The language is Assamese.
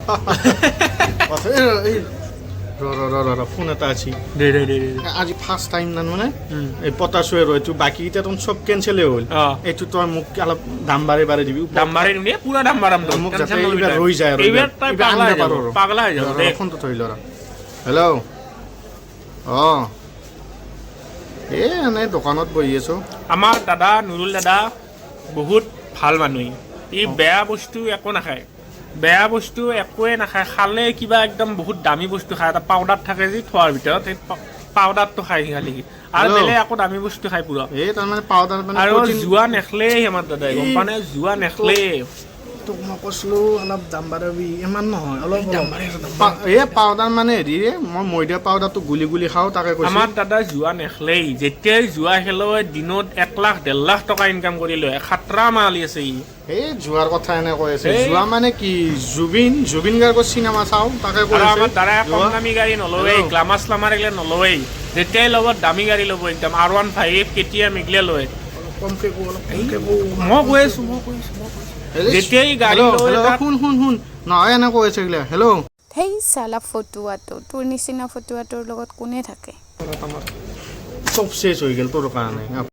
এই ৰ ৰ ৰ ৰ ৰ, ফোন এটা আছে। দে দে দে দে। আজি ফাৰ্ষ্ট টাইম না মানে এই পটাচুৱে ৰ, এইটো বাকীকেইটা দেখোন চব কেঞ্চেলেই হ'ল। এইটো তই মোক অলপ দাম বাঢ়ি বাঢ়ি দিবি। দাম বাঢ়াই দিম, পুৰা দাম বাঢ়াম তোক। মোক যাতে টেনচন নলবি এইবাৰ তই। ৰৈ যায় আৰু এইবাৰ তই এইবাৰ পাগলা হৈ আনিব যাব, পাৰো আৰু। পাগলা হৈ যাব। ৰ, ৰ, দে। ফোনটো থৈ ল। হেল্ল', অঁ, এই এনেই দোকানত বহি আছোঁ। আমাৰ দাদা নুৰুল দাদা বহুত ভাল মানুহ। ই বেয়া বস্তু একো নাখায়, বেয়া বস্তু একোৱে নাখায়। খালে কিবা একদম বহুত দামী বস্তু খায়। এটা পাউডাৰ থাকে যি থোৱাৰ ভিতৰত, সেই পাউডাৰটো খায় সি খালি। আৰু হেল্ল'। বেলেগ একো দামী বস্তু খাই পুৰা। এই তাৰমানে পাউডাৰ মানে আৰু প্ৰটিন। জোৱা নেখলেই আমাৰ দাদাই, গম পানে? জোৱা নেখলেই। তোক মই কৈছিলোঁ অলপ দাম বাঢ়াবি, ইমান নহয়, অলপ এই পাউডাৰ মানে হেৰি, মই ময়দা পাউডাৰটো গুলি গুলি খাওঁ, তাকে কৈছোঁ। আমাৰ দাদা জোৱা নেখলেই। যেতিয়াই জোৱা খেলে, দিনত 1 লাখ 1.5 লাখ টকা ইনকাম কৰি লয়। খাতৰা মালি আছে ই। এই যোৱাৰ কথা এনে কৈ আছে। এই। যোৱা মানে কি, জুবিন গাৰ্গৰ চিনেমা চাওঁ, তাকে কৈ আৰু আছে। আমাৰ দাদাই কম যোৱা। দামী গাড়ী নলৱেই। হেল্ল'। গ্লামাৰ শ্লামাৰ এইগিলা নলৱেই। যেতিয়াই ল'ব, দামী গাড়ী ল'ব একদম, R15, কেটিএম এইগিলা লয়। অলপ কমকে কওঁ, অলপ কমকে কওঁ। মই কৈ আছো, মই কৈ আছো, মই কৈ আছো। হেৰি, যেতিয়াই গাড়ী হেল্ল' লয় হেল্ল' শুন শুন শুন, নহয়, এনে কৈ আছে এইগিলা। হেল্ল'। সেই চালা ফটুৱাটো, তোৰ নিচিনা ফটুৱাটোৰ লগত কোনে থাকে? চব শেষ হৈ গ'ল তোৰ কাৰণে।